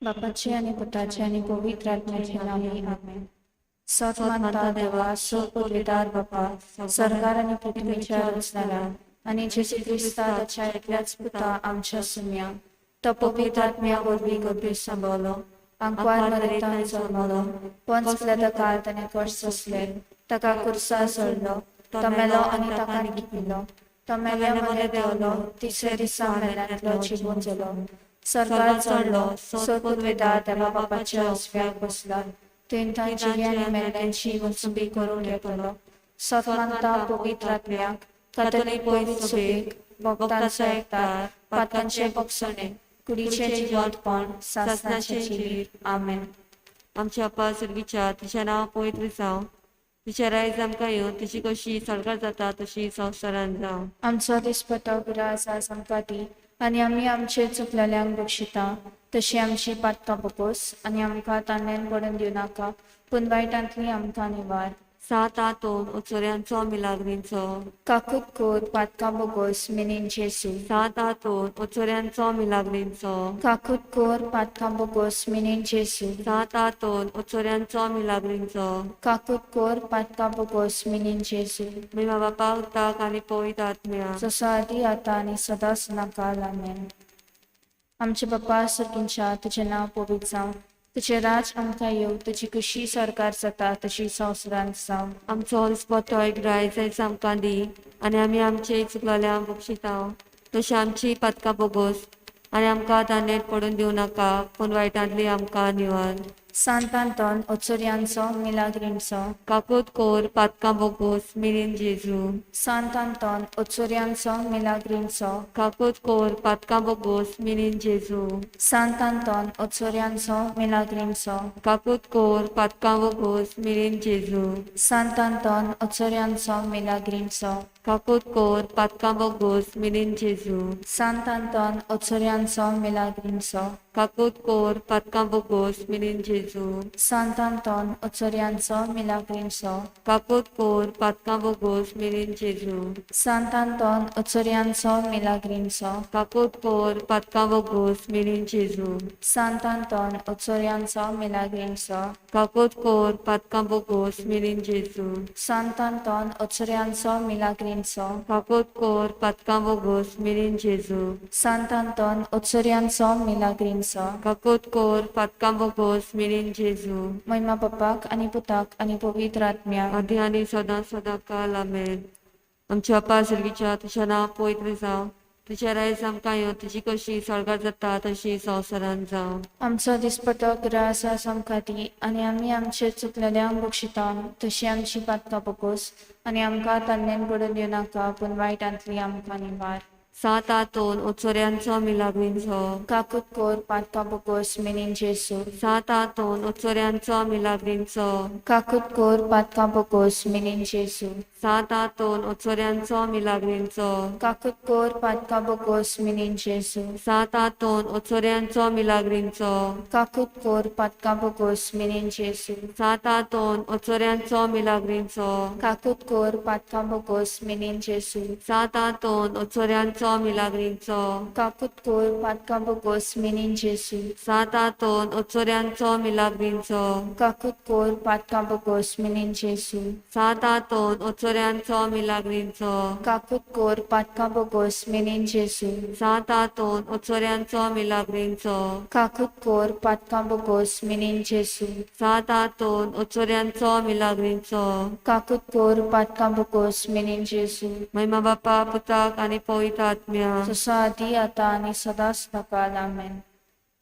बापाचे आनी पुताचे आनी पवित्र आत्म्याचे नामी आमेन. सत मानता देवा, स पदवीदार बापा, सरकार आनी पृथ्वीच्या रचणारा आनी जेजू क्रिस्ता ताच्या एकल्याच पुता आमच्या सुम्या, तो पवित्र आत्म्या वरवीं गंभीर सांबावलो, आंकवार मरेतान जल्मलो, पंच काल ताणें कश्ट सोंसले, ताका कुर्सार चडलो, तो मेलो आनी ताका निकिपिलो, तो मेल्या मदें देंवलो, तिसऱ्या दिसा मेल्यांतलो जिवून जालो, सरकार चडलो, स पदवेदार देवा बापाच्या उजव्याक बसला, थंय तांची आनी मेल्ल्यांची वसुंबी करूंक येतलो. सत मानता पवित्र आत्म्याक, कातोलीक पवित्र सभेक, भक्तांचो एकतार, पातकांचे बक्षणे, कुडीचें जिवंतपण, सासणाचें जिवीत. आमेन. आमच्या अप्पा सर्गीच्या, तुझ्या नांव पवित्र जावं, तुझ्या रायज आमकां येवन, तुजी कशी सरकार जाता तशी संवसारान जावं. आमचो दिसपटो ग्रास आज आमकां दी आनी आमी आमचे चुकलेल्यांक बक्षिता तशी आमची पातकां बकोस आनी आमकां तान्यान पडून दिवं नाका, पूण वायटांतली आमकां निवार. सात आंतोन ओचोऱ्यांचो मिलाग्रींचो. काकूत कोर पातकां बोगोस मिनीन जेसू. सात आंतोन ओचोऱ्यांचो मिलाग्रींचो. काकूत कोर पातकां बोगोस मिनीन जेसू. सात आंतोन ओचोऱ्यांचो मिलाग्रींचो. काकूत कोर पातकां बोगोस मिनीन जेसू. महिमा बापा उताक आनी पवित्र आत्म्या. जसो आदी आतां आनी सदांच नाकाल. आमेन. आमचे बाप्पा सर्गींच्या, तुजें नांव पवित्र जावं, तुजें राज आमकां येवं, तुजी खुशी सरकार जाता तशी संवसारांत जावं. आमचो दिसपट्टो एक रायज आयज आमकां दी आनी आमी आमचे चुकलेल्यांक बक्षिता तशी आमची पातकां बोगोस आनी आमकां ताणें पडून दिवं नाका, पूण वायटांतली आमकां निवार. सांत आंतोन ओचोऱ्यांचो मिलाग्रींचो. काकूत कोर पातकां बोगोस मिनीन जेजू. सांत आंतोन ओचोऱ्यांचो मिलाग्रींचो. काकूत कोर पातकां बोगोस मिनीन जेजू. सांत आंतोन ओचोऱ्यांचो मिलाग्रींचो. काकूत कोर पातकां बोगोस मिनीन जेजू. सांत आंतोन ओचोऱ्यांचो मिलाग्रींचो. काकूत कोर पातकां बोगोस मिनीन जेजू. सांत आंतोन ओचोऱ्यांचो मिलाग्रींचो. काकूत कोर पातकां बोगोस मिनीन जेजू. सांत आंतोन ओचोऱ्यांचो मिलाग्रींचो. काकूत कोर पातकां बोगोस मिनीन जेजू. सांत आंतोन ओचोऱ्यांचो मिलाग्रींचो. काकूत कोर पातकां बोगोस मिनीन जेजू. सांत आंतोन ओचोऱ्यांचो मिलाग्रींचो. काकूत कोर पातकां बोगोस मिनीन जेजू. सांत आंतोन ओचोऱ्यांचो मिलाग्रींचो. काकूत कोर पातकां बोगोस मिनीन जेजू. सांत आंतोन ओचोऱ्यांचो मिलाग्रींचो. काकूत कोर पातकां बोगोस मिनीन जेजू. महिमा बापाक आनी पुताक आनी पवित्र आत्म्याक. आदी आनी सदां सदां काल. आमेन. आमच्या अप्पा सर्गीच्या, तुझ्या नांव पवित्र जावं, तुझ्या रायज आमकां येवं, तुजी कशी स्वर्गात जाता तशी संवसारान जावं. आमचो दिसपटो ग्रास आज आमकां दी आनी आमी आमचे चुकलेल्यांक बक्षिता तशी आमची पातकां बकोस आनी आमकां तान्यान पडून दिवं नाका, पूण वायटांतली आमकां निवार. सात आंतोन ओचोऱ्यांचो मिलाग्रींचो. काकूत कोर पातकां बोगोस मिनीन जेसू. सात आंतोन ओचोऱ्यांचो मिलाग्रींचो. काकूत कोर पातकां बोगोस मिनीन जेसू. सात आंतोन ओचोऱ्यांचो मिलाग्रींचो. काकूत कोर पातकां बोगोस मिनीन जेसू. सात आंतोन ओचोऱ्यांचो मिलाग्रींचो. काकूत कोर पातकां बोगोस मिनीन जेसू. सात आंतोन ओचोऱ्यांचो मिलाग्रींचो. काकूत कोर पातकां बोगोस मिनीन जेसू. सात आंतोन ओचोऱ्यांचो मिलाग्रींचो. काकूत कोर पातकां बोगोस मिनीन जेसू. सात आंतोन ओचोऱ्यांचो मिलाग्रींचो. काकूत कोर पातकां बोगोस मिनीन जेसू. सात आंतोन ओचोऱ्यांचो मिलाग्रींचो. काकूत कोर पातकां बोगोस मिनीन जेसू. सात आंतोन ओचोऱ्यांचो मिलाग्रींचो. काकूत कोर पातकां बोगोस मिनीन जेसू. सात आंतोन ओचोऱ्यांचो मिलाग्रींचो. काकूत कोर पातकां बोगोस मिनीन जेसू. महिमा बापा पुताक आनी पवित्र आत्म्या. जसो आदी आतां आनी सदांच नकाल. आमेन.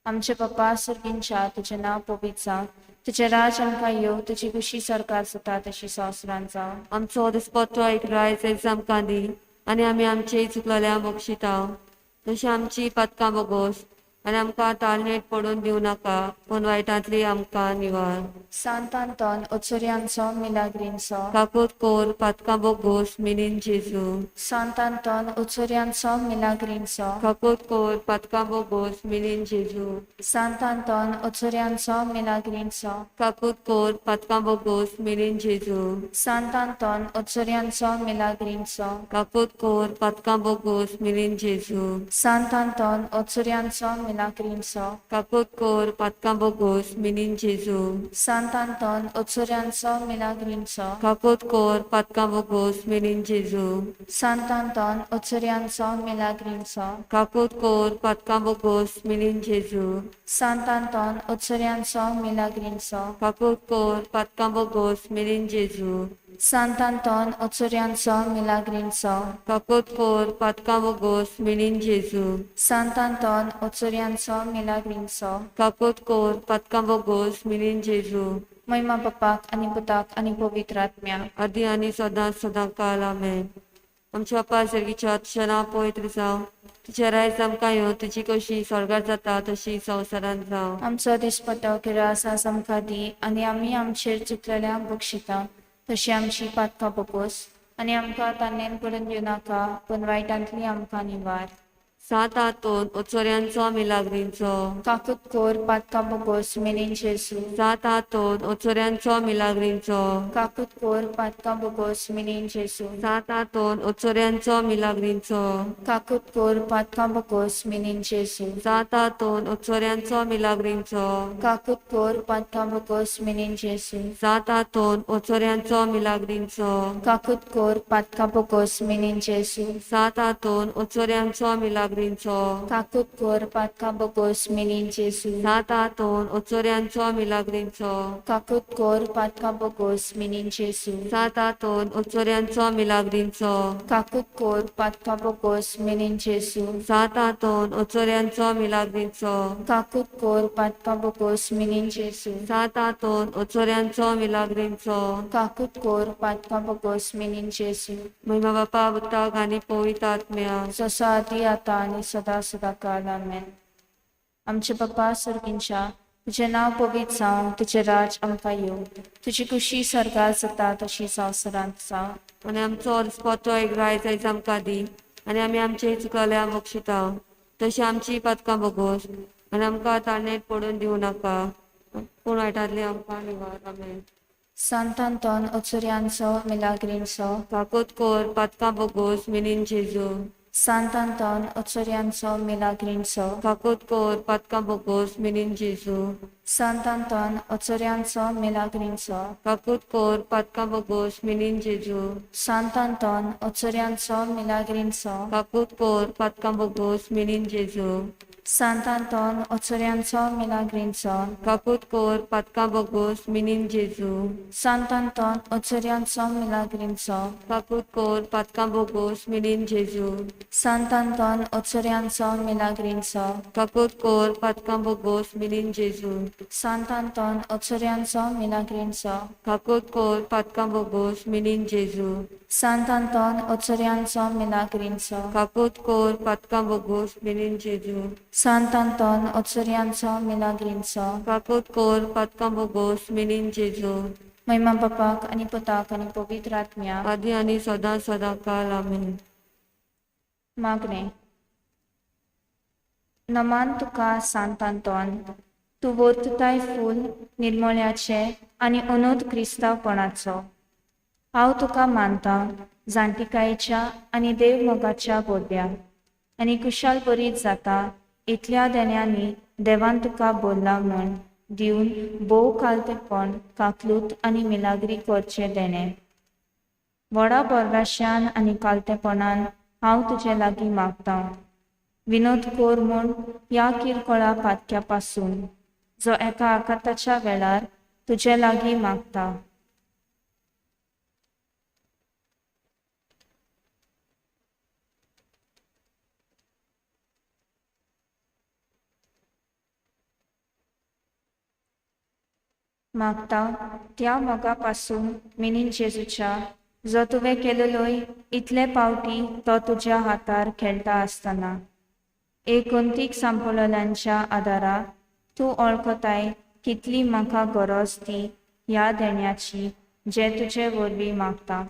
आमचे पप्पा सर्गींच्या, तुजें नांव पवित्र जावं, तुजें राज आमकां येवं, तुजी खुशी सरकार जाता तशी संवसारांत जावं. आमचो दिसपट्टो एक रायज आयज आमकां दी आनी आमी आमचे चुकलेल्यांक बक्षिता तशी आमची पातकां बोगोस आनी आमकां तालनेट पडून दिवं नाका, पूण वायटांतली आमकां निवार. सांत आंतोन ओचोऱ्यांचो मिलाग्रींचो. काकूत कोर पातकां बोगोस मिनीन जेजू. सांत आंतोन ओचोऱ्यांचो मिलाग्रींचो. काकूत कोर पातकां बोगोस मिनीन जेजू. सांत आंतोन ओचोऱ्यांचो मिलाग्रींचो. काकूत कोर पातकां बोगोस मिनीन जेजू. सांत आंतोन ओचोऱ्यांचो मिलाग्रींचो. काकूत कोर पातकां बोगोस मिनीन जेजू. सांत आंतोन ओचोऱ्यांचो मिलाग्रींचो. काकूत कोर पातकां बोगोस मिनीन जेजू. सांत आंतोन ओचोऱ्यांचो मिलाग्रींचो. काकूत कोर पातकां बोगोस मिनीन जेजू. सांत आंतोन ओचोऱ्यांचो मिलाग्रींचो. काकूत कोर पातकां बोगोस मिनीन जेजू. सांत आंतोन ओचोऱ्यांचो मिलाग्रींचो. काकूत कोर पातकां बोगोस मिनीन जेजू. सांत आंतोन ओचोऱ्यांचो मिलाग्रींचो. काकूत कोर पातकां बोगोस मिनीन जेजू. सांत आंतोन ओचोऱ्यांचो मिलाग्रींचो. काकूत कोर पातकां बोगोस मिनीन जेजू. महिमा बापाक आनी पुताक आनी पवित्र आत्म्याक. आदी आनी सदां सदां काल. आमेन. आमच्या बापा सर्गीच्या, तुजें नांव पवित्र जावं, तुजें रायज आमकां येवं, तुजी कशी स्वर्गार जाता तशी संवसारांत जावं. आमचो दिसपट्टो किरास आज आमकां दी आनी आमी आमचेर चुकलेल्यांक बक्षिता तशी आमची पातकां बोगोस आनी आमकां तान्नेन पडून दिवं नाका पूण वायटांतली आमकां निवार. सांत आंतोन ओचोऱ्यांचो मिलाग्रींचो. काकूत कोर पातकां बोगोस मिनीन जेजू. सांत आंतोन ओचोऱ्यांचो मिलाग्रींचो. काकूत कोर पातकां बोगोस मिनीन जेजू. सांत आंतोन ओचोऱ्यांचो मिलाग्रींचो. काकूत कोर पातकां बोगोस मिनीन जेजू. सांत आंतोन ओचोऱ्यांचो मिलाग्रींचो. काकूत कोर पातकां बोगोस मिनीन जेजू. सांत आंतोन ओचोऱ्यांचो मिलाग्रींचो. काकूत कोर पातकां बोगोस मिनीन जेजू. सांत आंतोन ओचोऱ्यांचो मिलाग्रींचो. काकूत कोर पातकां बोगोस मिनीन जेजू. सांत आंतोन ओचोऱ्यांचो मिलाग्रींचो. काकूत कोर पातकां बोगोस मिनीन जेजू. सांत आंतोन ओचोऱ्यांचो मिलाग्रींचो. काकूत कोर पातकां बोगोस मिनीन जेजू. सांत आंतोन ओचोऱ्यांचो मिलाग्रींचो. काकूत कोर पातकां बोगोस मिनीन जेजू. सांत आंतोन ओचोऱ्यांचो मिलाग्रींचो. काकूत कोर पातकां बोगोस मिनीन जेजू. महिमा बापा पुताक आनी पवित्र आत्म्याक. जसो आदी आतां आनी सदां सदां काल. आमेन. आमचे बापा सर्गींच्या, तुजें नांव पवित्र जावं, तुजें राज आमकां येवं, तुजी कुशी स्वर्गार जाता तशी संवसारांत जावं. आनी आमचो दिसपट्टो एक रायज आयज आमकां दी आनी आमी आमचे चुकल्या बक्षिता तशी आमची पातकां बोगोस आनी आमकां ताणें पडून दिवं नाका पूण वायटांतली आमकां निवार. आमेन. सांत आंतोन ओचोऱ्यांचो मिलाग्रींचो. काकूत कोर पातकां बोगोस मिनीन जेजू. सांत आंतोन ओचोऱ्यांचो मिलाग्रींचो. काकूत कोर पातकां बोगोस मिनीन जेजू. सांत आंतोन ओचोऱ्यांचो मिलाग्रींचो. काकूत कोर पातकां बोगोस मिनीन जेजू. सांत आंतोन ओचोऱ्यांचो मिलाग्रींचो. काकूत कोर पातकां बोगोस मिनीन जेजू. सांत आंतोन ओचोऱ्यांचो मिलाग्रींचो. काकूत कोर पातकां बोगोस मिनीन जेजू. सांत आंतोन ओचोऱ्यांचो मिलाग्रींचो. काकूत कोर पातकां बोगोस मिनीन जेजू. सांत आंतोन ओचोऱ्यांचो मिलाग्रींचो. काकूत कोर पातकां बोगोस मिनीन जेजू. सांत आंतोन ओचोऱ्यांचो मिलाग्रींचो. काकूत कोर पातकां बोगोस मिनीन जेजू. सांत आंतोन ओचोऱ्यांचो मिलाग्रींचो. काकूत कोर पातकां बोगोस मिनीन जेजू. सांत आंतोन ओचोऱ्यांचो मिलाग्रींचो. काकूत कोर पातकां बोगोस मिनीन जेजू. महिमा बापाक आनी पुताक आनी पवित्र आत्म्याक. आदी आनी सदां सदां काल. आमेन. मागणें. नमान तुका सांत आंतोन, तूं वोरतुताय फूल निर्मोळ्याचें आनी अनोद क्रिस्तांवपणाचो. हांव तुका मानतां जाणटिकायेच्या आनी देव मोगाच्या बोडब्या आनी कुशाल बरीत जाता इतल्या देण्यांनी देवान तुका बोल्ला म्हूण दिवन भोव कालतेपण काकलूत आनी मिलाग्री करचें देणें. व्हडा बरवाश्यान आनी कालतेपणान हांव तुजे लागीं मागतां, विनोद कोर म्हूण ह्या किरकोळा पातक्या पासून जो एका आकांताच्या वेळार तुजे लागीं मागता. मागता त्या मोगा पासून मिनीन जेजूच्या जो तुवें केलेलोय इतले पावटी तो तुज्या हातार खेळटा आसतना एक अंतीक सांपळल्यांच्या आदारा तूं वळखताय कितली म्हाका गरज ती ह्या देण्याची जे तुजे वरवीं मागता.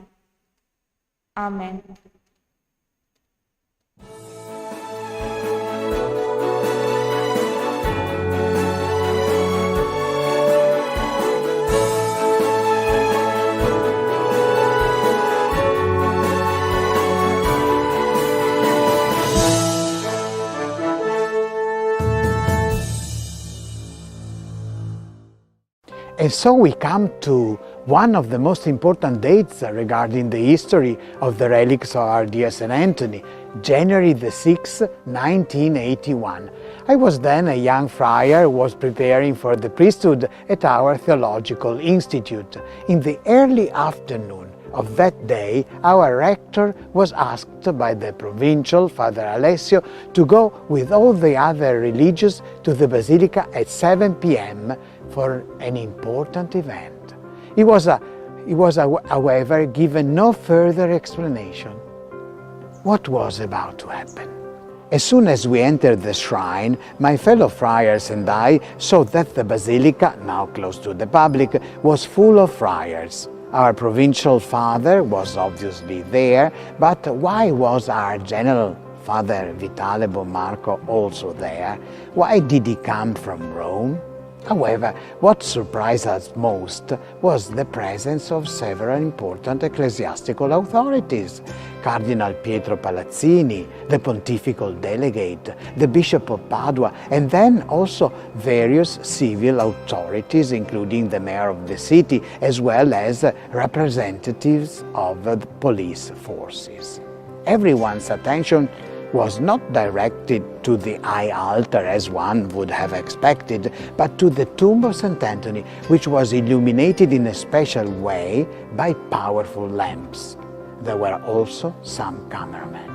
आमेन. And so we come to one of the most important dates regarding the history of the relics of our dear St. Anthony, January the 6th, 1981. I was then a young friar who was preparing for the priesthood at our theological institute. In the early afternoon of that day, our rector was asked by the provincial, Father Alessio, to go with all the other religious to the basilica at 7 p.m. for an important event. He was, however, given no further explanation. What was about to happen? As soon as we entered the shrine, my fellow friars and I saw that the basilica, now closed to the public, was full of friars. Our provincial father was obviously there, but why was our general Father Vitale Bommarco also there? Why did he come from Rome? However, what surprised us most was the presence of several important ecclesiastical authorities. Cardinal Pietro Palazzini, the pontifical delegate, the Bishop of Padua, and then also various civil authorities, including the mayor of the city, as well as representatives of the police forces. Everyone's attention was not directed to the high altar as one would have expected, but to the tomb of St. Anthony, which was illuminated in a special way by powerful lamps. There were also some cameramen.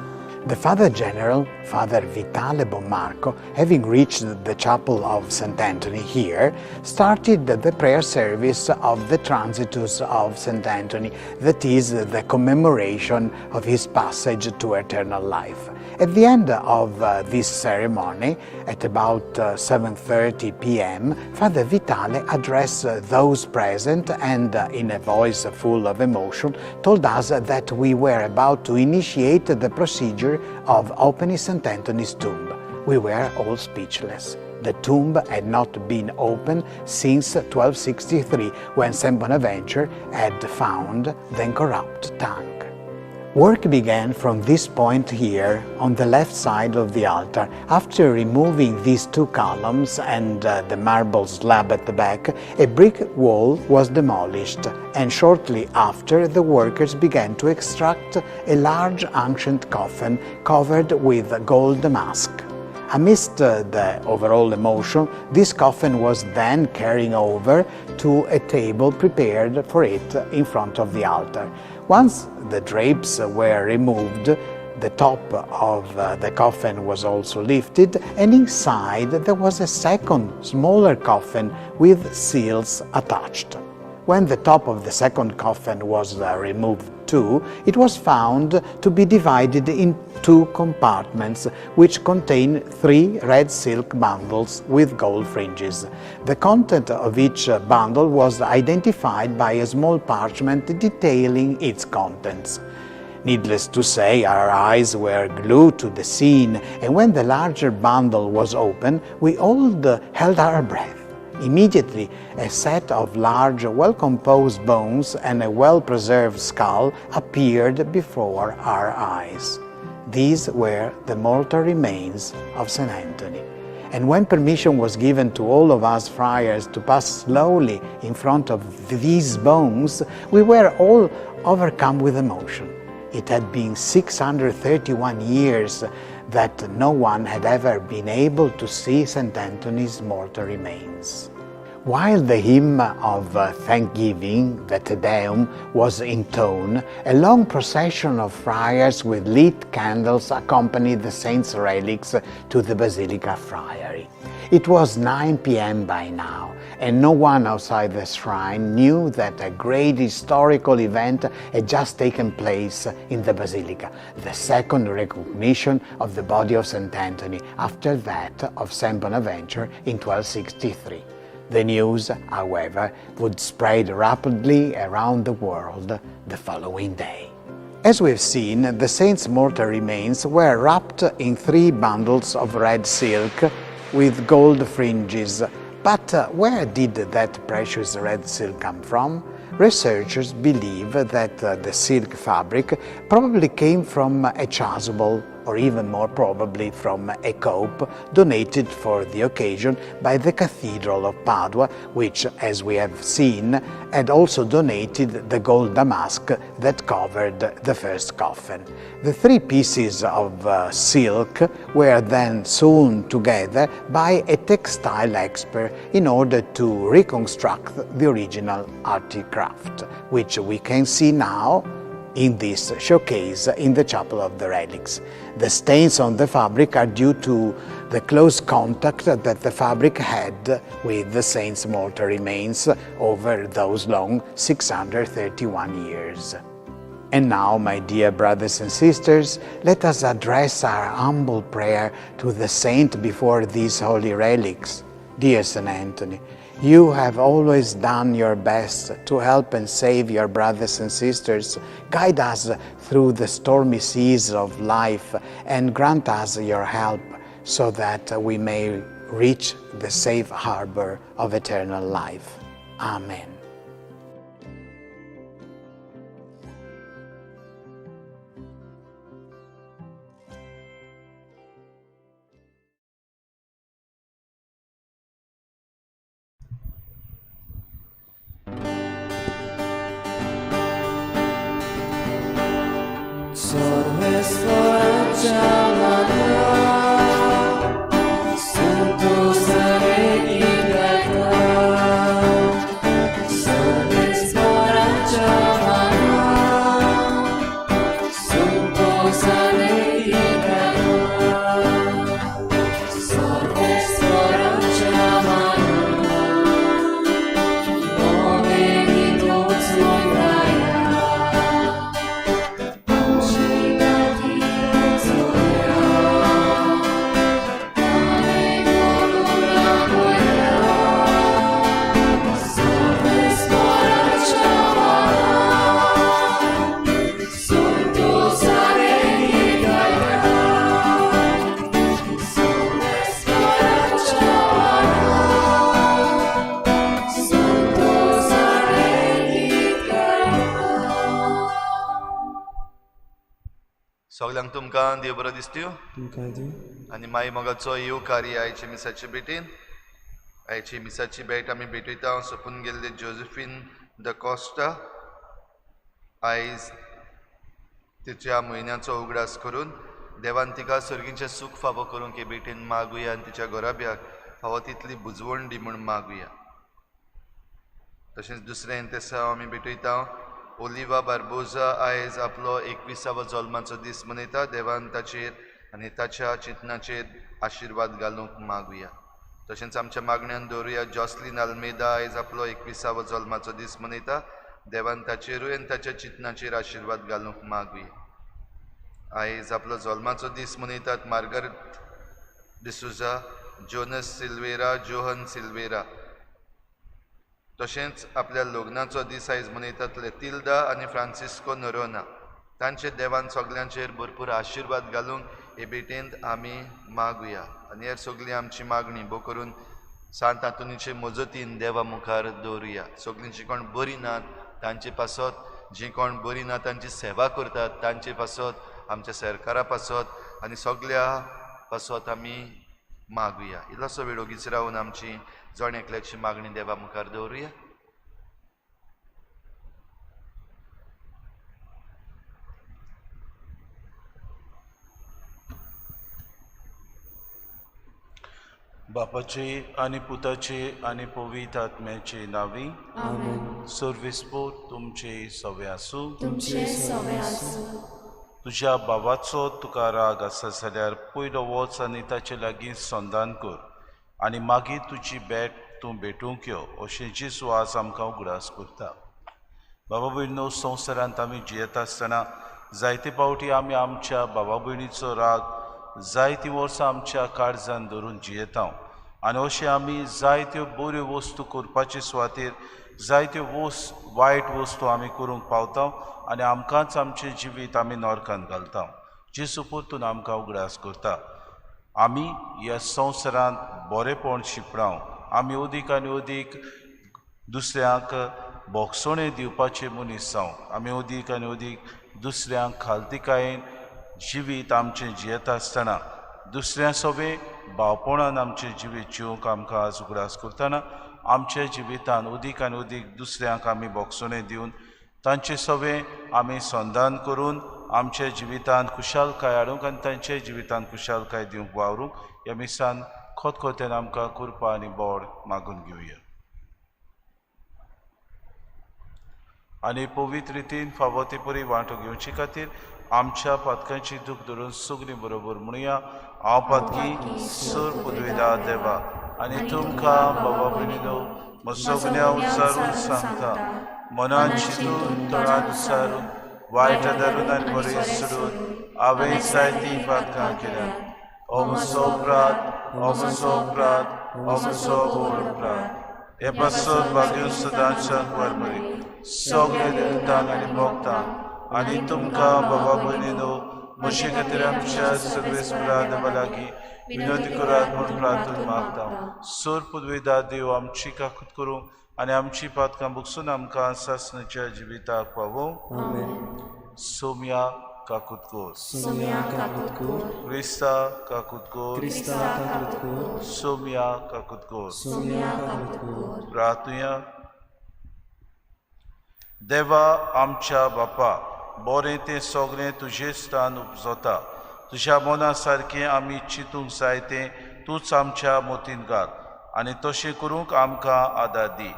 The Father General, Father Vitale Bommarco, having reached the chapel of St. Anthony here, started the prayer service of the Transitus of St. Anthony, that is, the commemoration of his passage to eternal life. At the end of this ceremony, at about 7:30 p.m., Father Vitale addressed those present and, in a voice full of emotion, told us that we were about to initiate the procedure of opening St. Anthony's tomb. We were all speechless. The tomb had not been opened since 1263, when St. Bonaventure had found the incorrupt tongue. Work began from this point here, on the left side of the altar. After removing these two columns and the marble slab at the back, a brick wall was demolished, and shortly after the workers began to extract a large ancient coffin covered with gold damask. Amidst the overall emotion, this coffin was then carried over to a table prepared for it in front of the altar. Once the drapes were removed, the top of the coffin was also lifted, and inside there was a second, smaller coffin with seals attached. When the top of the second coffin was removed too, it was found to be divided in two compartments, which contain three red silk bundles with gold fringes. The content of each bundle was identified by a small parchment detailing its contents. Needless to say, our eyes were glued to the scene, and when the larger bundle was opened, we all held our breath. Immediately, a set of large, well-composed bones and a well-preserved skull appeared before our eyes. These were the mortal remains of St. Anthony. And when permission was given to all of us friars to pass slowly in front of these bones, we were all overcome with emotion. It had been 631 years that no one had ever been able to see St. Anthony's mortal remains. While the hymn of thanksgiving, the Te Deum, was intoned, a long procession of friars with lit candles accompanied the saint's relics to the Basilica Friary. It was 9 p.m. by now, and no one outside the shrine knew that a great historical event had just taken place in the Basilica, the second recognition of the body of St. Anthony after that of St. Bonaventure in 1263. The news, however, would spread rapidly around the world the following day. As we've seen, the saint's mortal remains were wrapped in three bundles of red silk with gold fringes. But where did that precious red silk come from? Researchers believe that the silk fabric probably came from a chasuble or even more probably from a cope donated for the occasion by the Cathedral of Padua, which, as we have seen, had also donated the gold damask that covered the first coffin. The three pieces of silk were then sewn together by a textile expert in order to reconstruct the original articraft, which we can see now in this showcase in the Chapel of the Relics. The stains on the fabric are due to the close contact that the fabric had with the saint's mortal remains over those long 631 years. And now, my dear brothers and sisters, let us address our humble prayer to the saint before these holy relics. Dear Saint Anthony, you have always done your best to help and save your brothers and sisters. Guide us through the stormy seas of life and grant us your help so that we may reach the safe harbor of eternal life. Amen. सगल्यांक तुमकां देव बरो दिसत्यो आनी माई मोगाचो येवकार आयचे मिसाचे भेटीन. आयची मिसाची भेट आमी भेटयता सोंपून गेल्ले जोसेफीन the Costa आयज तिच्या म्हयन्याचो उगडास करून देवान तिका सर्गीचें सूख फावो करूंक हे भेटीन मागुया आनी तिच्या घराब्याक फावो तितली बुजवण दी म्हूण मागुया. तशेंच दुसरें तेसांव आमी भेटयता ओलिवा बार्बोजा आयज आपलो 21वो जल्माचो दीस मनयता. देवान ताचेर आनी ताच्या चिंतनाचेर आशिर्वाद घालूंक मागुया. तशेंच आमच्या मागण्यान दवरुया जॉसलीन आल्मेदा आयज आपलो 21वो जल्माचो दीस मनयता. देवान ताचेरूय आनी ताच्या चिंतनाचेर आशिर्वाद घालूंक मागुया. आयज आपलो जल्माचो दीस मनयतात Margaret D'Souza, Jonas Silveira, Johan Silveira. तशेंच आपल्या लग्नाचो दीस आयज मनयतात लेतिल्दा आनी फ्रांसिस्को नरोना. तांचे देवान सगल्यांचेर भरपूर आशिर्वाद घालूंक हे भेटेंत आमी मागुया. आनी हेर सगळी आमची मागणी भो करून सांत आंतोनीचे मजतीन देवा मुखार दवरुया. सगळीं जी कोण बरी नात तांचे पासत, जी कोण बरी ना तांची सेवा करतात तांचे पासत, आमच्या सरकारा पासत आनी सगल्या पासत आमी मागुया. इल्लोसो वेळ ओगीच रावन आमची जण एकल्याची मागणी देवा मुखार दवरुया. बापाचे आनी पुताचे आनी पवित्र आत्म्याचे नांवी आमेन. सर्वेस्पोर तुमचे सवे आसूं. तुमचे सवे आसूं. तुज्या बाबाचो तुका राग आसा जाल्यार पयलो वच आनी ताचे लागीं संदान कर आनी मागीर तुजी भेट तूं भेटूंक यो अशें जेजू आज आमकां उगडास करता. बाबा भयणीनो, संवसारांत आमी जियेता आसतना जायते फावटी आमी आमच्या बाबा भयणीचो राग जायतीं वर्सां आमच्या काळजान धरून जियेता आनी अशें आमी जायत्यो बऱ्यो वस्तू करपाचे सुवातेर जायत्यो वायट वस्तू आमी करूंक पावता आनी आमकांच आमचें जिवीत आमी नरकांत घालता. जेजू परतून आमकां उगडास करता आमी ह्या संवसारांत बरेपण शिंपडाव, आमी अदीक आनी अदीक दुसऱ्यांक भोगसणें दिवपाचे मनीस जावं, आमी अदीक आनी अदीक दुसऱ्यांक खालतिकायेन जिवीत आमचें जियेता आसतना दुसऱ्या सोबे भावपणान आमचें जिवीत जिवंक आमकां आज उगडास करतना आमच्या जिवितान उदीक आनी उदीक दुसऱ्यांक आमी बोगसणें दिवन तांचे सोबे आमी संदान करून आमच्या जिवितान खुशालकाय हाडूंक आनी तांच्या जिवितान खुशालकाय दिवंक वावरूंक ह्या मिसान खोतखोत्यान आमकां कृपा आनी बोड मागून घेवया. आनी पवित्र रितीन फावो ते परी वांटो घेवचे खातीर आमच्या पातकांची दूख धरून सगळीं बरोबर म्हणुया. हांव पातकी सूर पुदविदा देवा आनी तुमकां बाबा भयणीनो म्हजो उच्चारून सांगता, मनान चिंतून तोंडान उच्चारून वायट धरून आनी बरें सोडून हांवें जायतीं पातकां केल्यात. हो म्हजो अपराध, हो म्हजो अपराध, हो म्हजो व्हड अपराध. हे पासत भाग्य सदांच्या मरी सगळे देवतांक आनी भोगतांक आनी तुमकां बाबा भयणीनो म्हजे खातीर आमच्या सगळे देवा लागीं विनवती करात म्हूण प्रार्थना मागता. सोर पुदवेदा देव आमची काकूत करूं आनी आमची पातकां बुकसून आमकां सासणाच्या जिविताक पावोवं. सोम्या काकूत कोर, क्रिस्ता काकूत कोर, सोम्या काकूत कोर. प्रार्थुया. देवा आमच्या बापा, बरें तें सगळें तुजें स्थान उपजता. तुज्या मना सारकें आमी चिंतूंक जाय तें तूंच आमच्या मोतीन घाल आनी तशें करूंक आमकां आदार दी.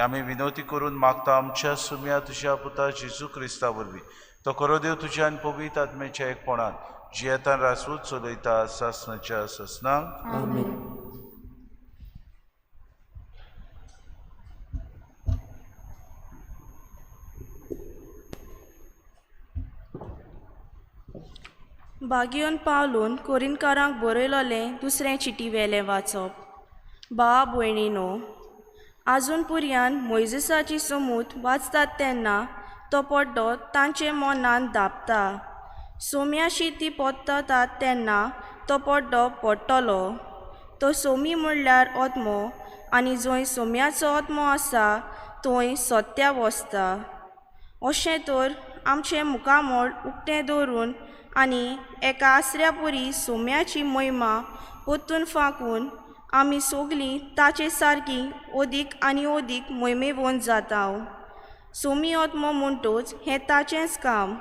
आमी विनवती करून मागता आमच्या सुम्या तुज्या पुता जेजू क्रिस्ता वरवीं. तो खरो देव तुज्या आनी पवित्र आत्म्याच्या एकपणान जियेतान रासवूच चलयता सासणाच्या ससनांक. बागियोन पावलून कोरिनकारांक बरयलोलें दुसरें चिटी वेलें वाचप. बा भयणीनो, आजून पुर्यान मोयजेसाची समूत वाचतात तेन्ना तो पड्डो तांचे मनान दापता. सोम्याशी ती पोत्ततात तेन्ना तो पड्डो पडटलो. तो सोमी म्हणल्यार आत्मो आनी जंय सोम्याचो आत्मो आसा थंय सत्या वसता. अशें तर आमचें मुखामळ उक्तें दवरून आनी एका आसऱ्या पुरी सोम्याची महिमा परतून फांकून आमी सगलीं ताचे सारकी अदीक आनी अदीक मोहिमेवंत जाता. सोमी आत्मो म्हणटूच हें ताचेंच काम.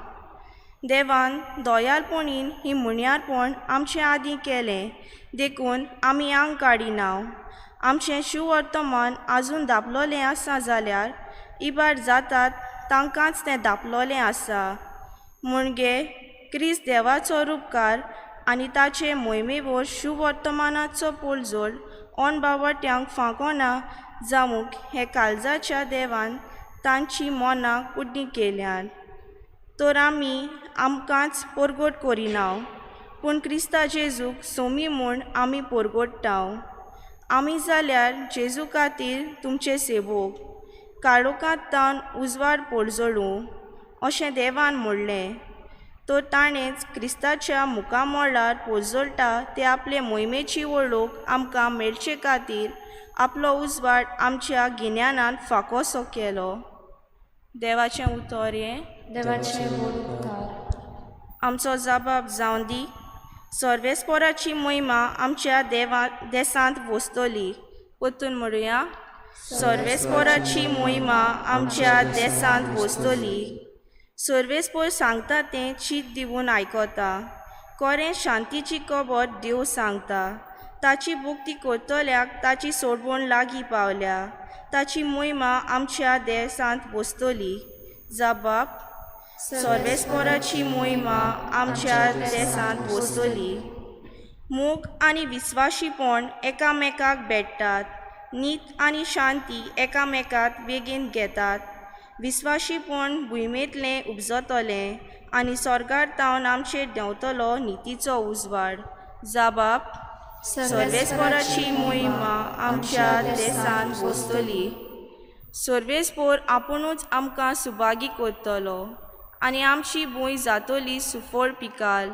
देवान दयाळपणीन ही मुण्यारपण आमचे आदीं केलें देखून आमी आंग काडिना. आमचें शिववर्तमान आजून दापलोलें आसा जाल्यार इबाड जातात तांकांच तें दापलोलें आसा. म्हणजे क्रिस्त देवाचो रुपकार आनी ताचे मोहिमेवर शुवर्तमानाचो पोलजोड ऑन बावट्यांक फांकोना जावंक हे काळजाच्या देवान तांची मनां कुड्डीं केल्यात. तर आमी आमकांच परगट करिना पूण क्रिस्ता जेजूक सोमी म्हूण आमी परगट्टा. आमी जाल्यार जेजू खातीर तुमचे सेवक काळोखांत तावन उजवाड पोळजळूं अशें देवान म्हणलें. तर ताणेंच क्रिस्ताच्या मुखामळार पोजोळटा ते आपले मोहिमेची वळख आमकां मेळचे खातीर आपलो उजवाड आमच्या गिन्यानान फाकोसो केलो. देवाचें उतर हें. देवाचें व्हड उपकार. आमचो जबाब जावं दी. सर्वेस्पोराची मोहिमा आमच्या देवा देसांत वसतली. परतून म्हणुया. सर्वेस्पोराची मोहिमा आमच्या देसांत वसतली. सर्वेस्पोर सांगता तें चीत दिवन आयकता. कोरें शांतीची खबर देव सांगता. ताची भक्ती करतल्याक ताची सोडवण लागीं पावल्या. ताची मोहिमा आमच्या देसांत बसतली. जबाब. सर्वेस्पोराची मोहिमा आमच्या देसांत बसतली. मोग आनी विस्वाशीपण एकामेकाक भेट्टात. नीत आनी शांती एकामेकाक वेगेन घेतात. विस्वाशीपण भुंयमेंतलें उपजतलें आनी स्वर्गार तावन आमचेर देंवतलो नितीचो उजवाड. जबाब. सर्वेस्पोराची मोहिमा आमच्या देसांत बसतली. सर्वेस्पोर आपुणूच आमकां सुभागी करतलो आनी आमची भूंय जातली सुफळ पिकाल.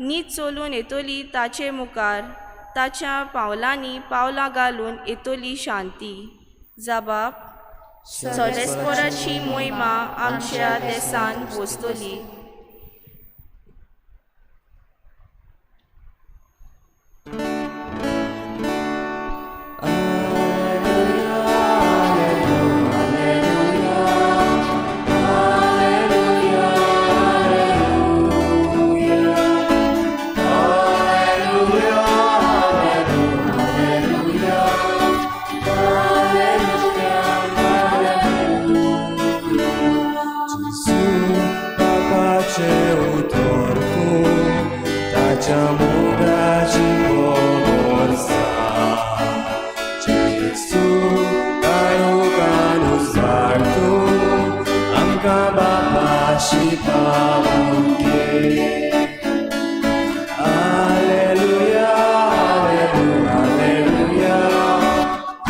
नीत चलून येतली ताचे मुखार ताच्या पावलांनी पावलां घालून येतली शांती. जबाब. सर्वेस्पोराची मोहिमा आमच्या देसान बसतली. ताच्या मोगाची खबर सांग. जेजू काळोखान उजवाड तूं, आमकां बापाशी पावोवंक ये. Alleluia, alleluia, alleluia,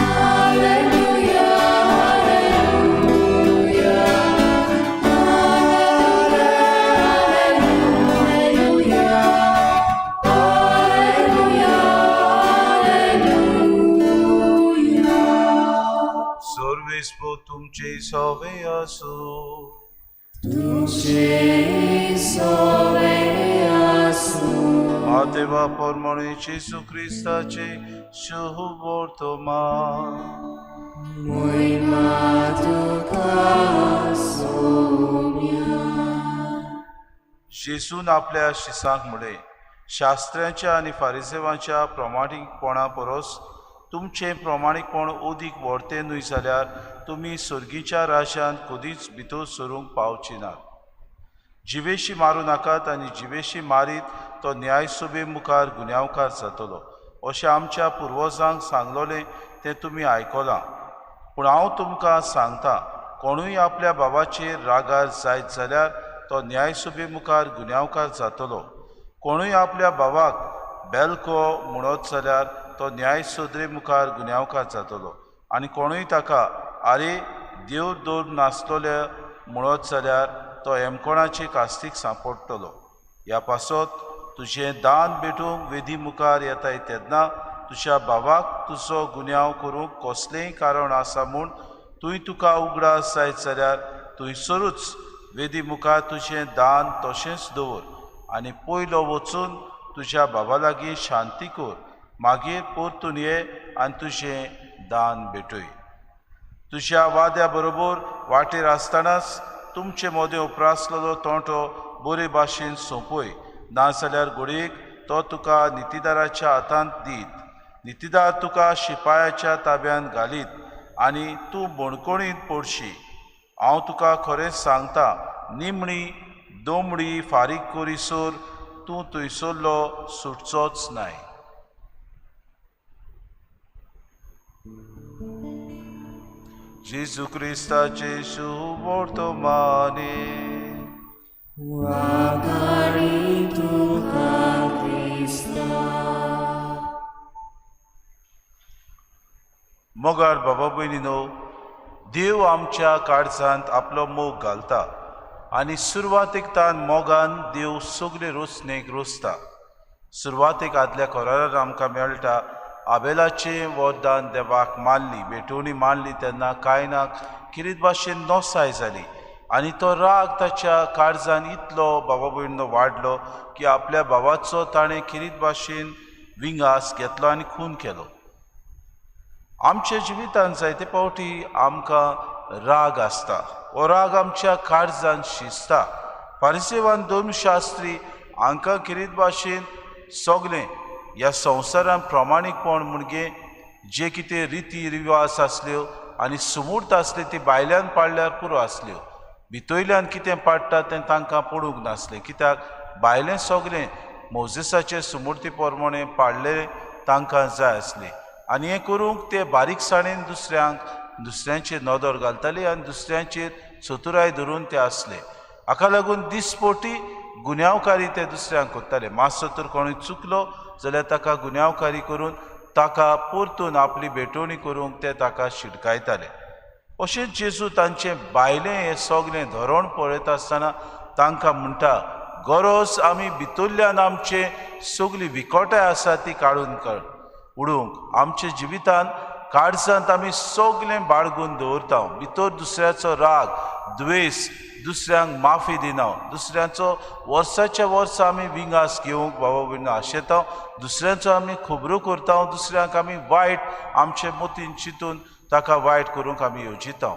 alleluia, alleluia, alleluia, alleluia. सर्वेस्पो तुमचे सवे आसूं. तुझे सवे आसूं. मातेवा परमणे जेजू क्रिस्ताचे शुभ वर्तमान. मोहिमा तुका सोम्या. जेजून आपल्या शिसांक म्हळें, शास्त्र्यांच्या आनी फारिसेवांच्या प्रमाणीकपणा परस तुमचें प्रमाणीकपण अदीक व्हरतें न्हय जाल्यार तुमी सर्गीच्या राज्यांत कदीच भितर सरूंक पावची नात. जिवेशी मारूं नाकात आनी जिवेशी मारीत तो न्यायसभे मुखार गुन्यांवकार जातलो अशें आमच्या पुर्वजांक सांगलोलें तें तुमी आयकलां. पूण हांव तुमकां सांगता, कोणूय आपल्या बाबाचेर रागार जायत जाल्यार तो न्यायसभे मुखार गुन्यांवकार जातलो. कोणूय आपल्या बाबाक बेलको म्हणत जाल्यार तो न्यायसदरे मुखार गुन्यांवकार जातलो आनी कोणूय ताका आरे देव दवर नासतले म्हणत जाल्यार तो हेमकोणाचे कास्तीक सांपडटलो. ह्या पासत तुजें दान भेटूंक वेदी मुखार येताय तेन्ना तुज्या बाबाक तुजो गुन्यांव करूंक कसलेंय कारण आसा म्हूण तुवें तुका उगडास जायत जाल्यार थंयसरूच वेदी मुखार तुजें दान तशेंच दवर आनी पयलो वचून तुज्या बाबा लागीं शांती कर, मागीर परतून ये आनी तुजें दान भेटय. तुज्या वाद्या बरोबर वाटेर आसतनाच तुमचे मदें उप्रासलेलो तोंटो बरे भाशेन सोंपय, नाजाल्यार घडयेक तो तुका नितीदाराच्या हातांत दीत, नितीदार तुका शिपायाच्या ताब्यांत घालीत आनी तूं बणकोणींत पडशी. हांव तुका खरेंच सांगता, निमणी दोमडी फारीक करीसर तूं थंयसरलो सुटचोच नाय. जेजू क्रिस्ताचे शुभवर्तमाने. वाघाणी तुका क्रिस्ता. मोगार बाबा भयणीनो, देव आमच्या काळजांत आपलो मोग घालता आनी सुरवातेक तान मोगान देव सगळे रोसणेक रोसता. सुरवातेक आदल्या कोरारार आमकां मेळटा आबेलाचें वरदान देवाक मानली, भेटवणी मानली तेन्ना कायनाक किरीत भाशेन नोसाय जाली आनी तो राग ताच्या काळजान इतलो बाबा भयणीनो वाडलो की आपल्या बाबाचो ताणें किरीत भाशेन विंगास घेतलो आनी खून केलो. आमच्या जिवितान जायते फावटी आमकां राग आसता, हो राग आमच्या काळजान शिजता. फारिसेवान धर्मशास्त्री हांकां किरीत भाशेन सगळें ह्या संवसारान प्रमाणीकपण म्हणजे जे कितें रिती रिवाज आसल्यो आनी सुमूर्त आसले ती भायल्यान पाडल्यार पुरो आसल्यो, भितरल्यान कितें पाडटा तें तांकां पडूंक नासलें. कित्याक भायलें सगळें मोजेसाचे सुमुर्ती प्रमाणे पाडलें तांकां जाय आसलें आनी हें करूंक ते बारीकसाणेन दुसऱ्यांक दुसऱ्यांचेर नदर घालताले आनी दुसऱ्यांचेर चतुराय धरून ते आसले. हाका लागून दिसपोटी गुन्यांवकारी ते दुसऱ्यांक करताले. मातसो तर कोणूय चुकलो जाल्यार ताका गुन्यांवकारी करून ताका परतून आपली भेटवणी करूंक ते ताका शिटकायताले. अशेंच जेजू तांचें भायलें हें सगळें धोरण पळयता आसतना तांकां म्हणटा, गरज आमी भितरल्यान आमचे सगळी विकोटाय आसा ती काडून उडोवंक. आमच्या जिवितान काळजांत आमी सगळें बाळगून दवरता, भितर दुसऱ्याचो राग द्वेस, दुसऱ्यांक माफी दिना, दुसऱ्यांचो वर्साच्या वर्सा आमी विंगास घेवंक बाबा भयणीनो आशेता, दुसऱ्यांचो आमी खबरो करता, दुसऱ्यांक आमी वायट आमचे मतीन चिंतून ताका वायट करूंक आमी येवजिता.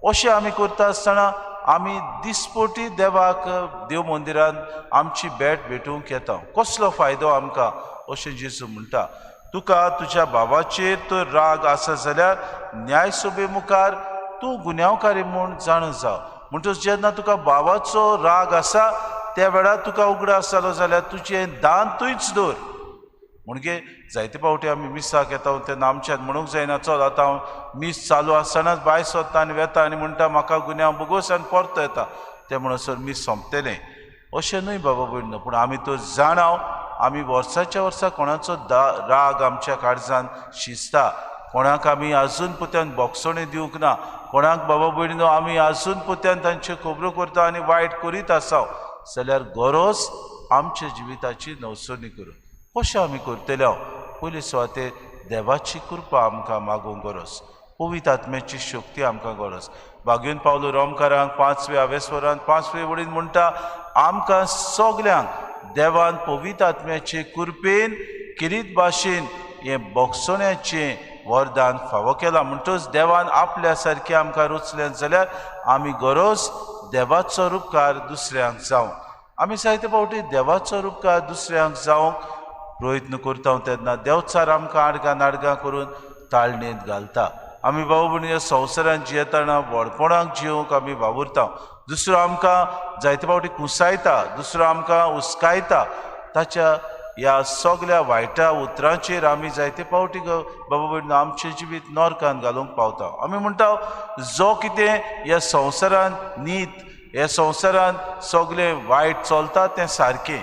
अशें आमी करता आसतना आमी दिसपोटी देवाक देव मंदिरान आमची भेट भेटूंक येता. कसलो फायदो आमकां अशें जेजू म्हणटा, तुका तुज्या बाबाचेर तर राग आसा जाल्यार न्यायसभे मुखार तूं गुन्यांवकारी म्हूण जाणा जाव. म्हणटच जेन्ना तुका बाबाचो राग आसा त्या वेळार तुका उगडास जालो जाल्यार तुजें दान तुंयच दवर. म्हणजे जायते फावटी आमी मिसाक येता तेन्ना आमच्यान म्हणूंक जायना, चल आतां हांव मीस चालू आसतनाच भायर सरता आनी वेता आनी म्हणटा म्हाका गुन्यांव बोगोस आनी परतो येता, तें म्हणसर मीस सोंपतलें. अशें न्हय बाबा भयणीनो, पूण आमी तो जाणाव आमी वर्साच्या वर्सा कोणाचो राग आमच्या काळजान शिजता, कोणाक आमी आजून पुत्यान बोगसणी दिवंक ना, कोणाक बाबा भयणीनो आमी आजून पुत्यान तांच्यो खबरो करता आनी वायट करीत आसा जाल्यार गरज आमच्या जिविताची नवसरणी करूं. कशें आमी करतले? पयले सुवातेर देवाची कृपा आमकां मागूंक गरज, पवित्र आत्म्याची शक्ती आमकां गरज. बागेवन पावलो रोमकारांक 5वे आवेस्वरान 5वे वडीन म्हणटा, आमकां सगल्यांक देवान पवित्र आत्म्याचे कृपेन किरीत भाशेन हें बोगसण्याचें वरदान फावो केलां. म्हणटच देवान आपल्या सारकें आमकां रचलें जाल्यार आमी गरज देवाचो रुपकार दुसऱ्यांक जावंक. आमी जायते फावटी देवाचो रुपकार दुसऱ्यांक जावंक प्रयत्न करता तेन्ना देवचार आमकां आडगां नाडगां करून ताळणेंत घालता. आमी बाबा भयणी ह्या संवसारांत जियेतना व्हडपणाक जियोवंक आमी वावुरता, दुसरो आमकां जायते फावटी कुसायता, दुसरो आमकां हुस्कायता. ताच्या ह्या सगल्या वायटा उतरांचेर आमी जायते फावटी बाबा भयणीनो आमचें जिवीत नरकान घालूंक पावता. आमी म्हणटा जो कितें ह्या संवसारांत नीत, ह्या संवसारांत सगळें वायट चलता तें सारकें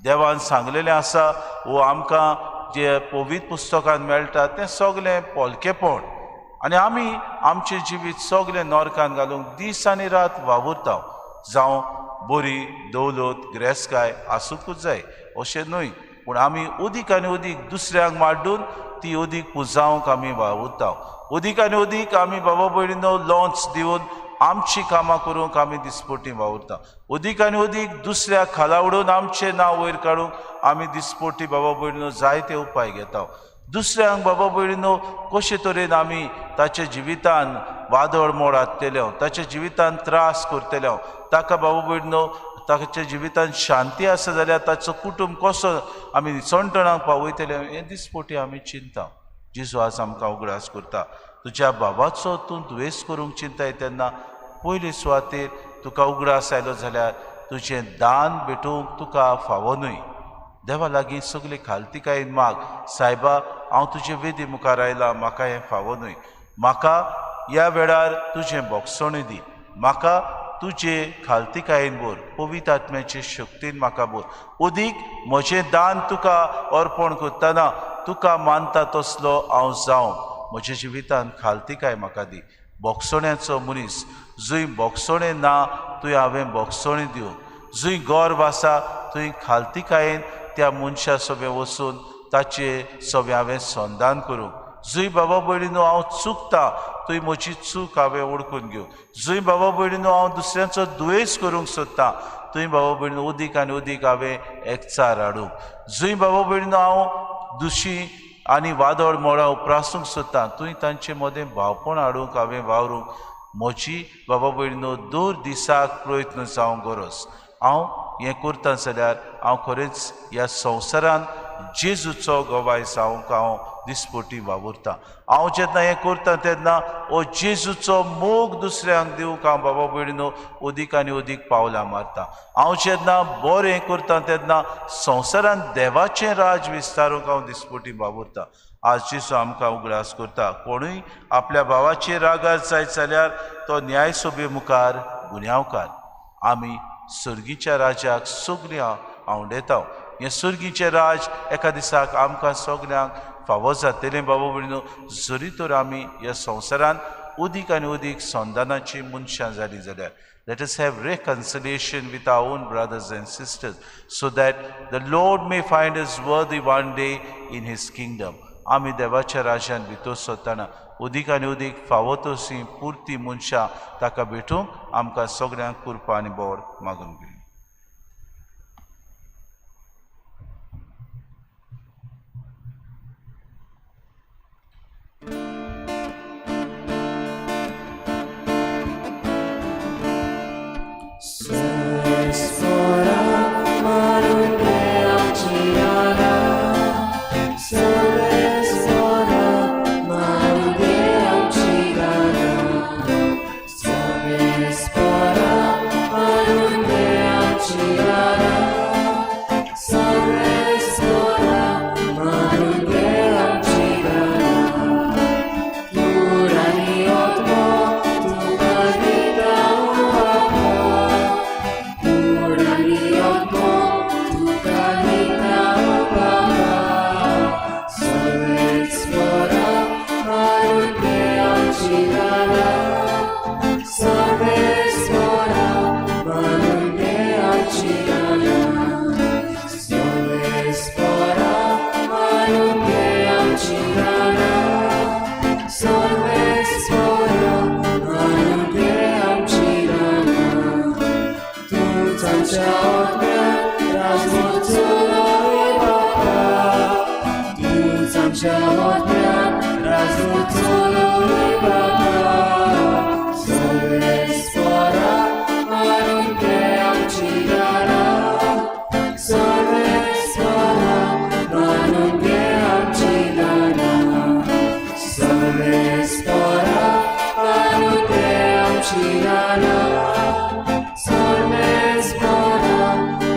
देवान सांगलेलें आसा वो आमकां जे पवित्र पुस्तकान मेळटा तें सगळें पोलकेपण, आनी आमी आमचें जिवीत सगळें नरकान घालूंक दीस आनी रात वावुरता. जावं बरी दौलत ग्रेसकाय आसूंकूच जाय अशें न्हय, पूण आमी अदीक आनी अदीक दुसऱ्यांक माड्डून ती अदीक पुजावंक आमी वावुरता. अदीक आनी अदीक आमी बाबा भयणीनो लॉन्च दिवन आमची कामां करूंक आमी दिसपटी वावुरता. अदीक आनी अदीक दुसऱ्या खाला उडोवन आमचें नांव वयर काडूंक आमी दिसपटी बाबा भयणीनो जायते उपाय घेता. दुसऱ्यांक बाबा भयणीनो कशे तरेन आमी ताच्या जिवितान वादळ मोड हाडटले, ताच्या जिवितान त्रास करतले, ताका बाबा भयणीनो ताच्या जिवितान शांती आसा जाल्यार ताचो कुटुंब कसो आमी निसणटणाक पावयतले हें दिसपटी आमी चिंता. जेजू आज आमकां उगडास करता, तुज्या बाबाचो तूं दुयेंस करूंक चिंताय तेन्ना पयले सुवातेर तुका उगडास आयलो जाल्यार तुजें दान भेटूंक तुका फावो न्हय. देवा लागीं सगळे खालतिकायेन माग, सायबा हांव तुजे वेदी मुखार आयलां, म्हाका हें फावो न्हय, म्हाका ह्या वेळार तुजें बोगसणें दी, म्हाका तुजे खालतिकायेन भर, पवित्र आत्म्याचे शक्तीन म्हाका भर. अदीक म्हजें दान तुका अर्पण करतना तुका मानता तसलो हांव जावं, म्हज्या जिवितान खालतिकाय म्हाका दी. बोगसण्याचो मनीस जंय बोगसणें ना थंय हांवें बोगसणें दिवंक, जंय गर्व आसा थंय खालतिकायेन त्या मनशा सोबें वचून ताचे सोबें हांवें संदान करूंक. जंय बाबा भयणीनो हांव चुकता थंय म्हजी चूक हांवें वळखून घेवंक, जंय बाबा भयणीनो हांव दुसऱ्यांचो दुयेंस करूंक सोदता थंय बाबा भयणीनो अदीक आनी अदीक हांवें एकचार हाडूंक, जंय बाबा भयणीनो हांव दुशी आनी वादळ मोडां उप्रासूंक सोदता थंय तांचे मदें भावपण हाडूंक हांवें वावरूंक. म्हजी बाबा भयणीनो दर दिसाक प्रयत्न जावंक गरज. हांव हें करता जाल्यार हांव खरेंच ह्या संवसारान जेजूचो गवाय जावंक हांव दिसपटी वावुरता. हांव जेन्ना हें करता तेन्ना हो जेजूचो मोग दुसऱ्यांक दिवंक हांव बाबा भयणीनो अदीक आनी अदीक पावलां मारता. हांव जेन्ना बरें करता तेन्ना संवसारान देवाचें राज विस्तारूंक हांव दिसपटी वावुरता. आज जेजू आमकां उगडास करता, कोणूय आपल्या भावाचेर रागार जायत जाल्यार तो न्यायसभे मुखार गुन्यांवकार. आमी सर्गीच्या राजाक सगळीं आंवडेता. हें सर्गीचें राज एका दिसाक आमकां सगल्यांक फावो जातलें बाबा भयणीनो, जरी तर आमी ह्या संवसारान अदीक आनी अदीक संदानाची मनशां जालीं जाल्यार. Let us have reconciliation with our own brothers and sisters so that the Lord may find us worthy one day in his kingdom. आमी देवाच्या राज्यान भितर सरतना अदीक आनी अदीक फावो तशी पुरती मनशां ताका भेटूंक आमकां सगळ्यांक कृपा आनी बोर मागून घेवया. Spora, आमच्या ओत्म्यान राजदूत बापा, तूच आमच्या ओत्म्यान राजदूत बापा. सर्वेस्परा मानून घे आमची दानां, सर्वेस्परा मानून घे आमची दानां, सर्वेस्परा मानून घे आमची दानां, सर्वेस्परा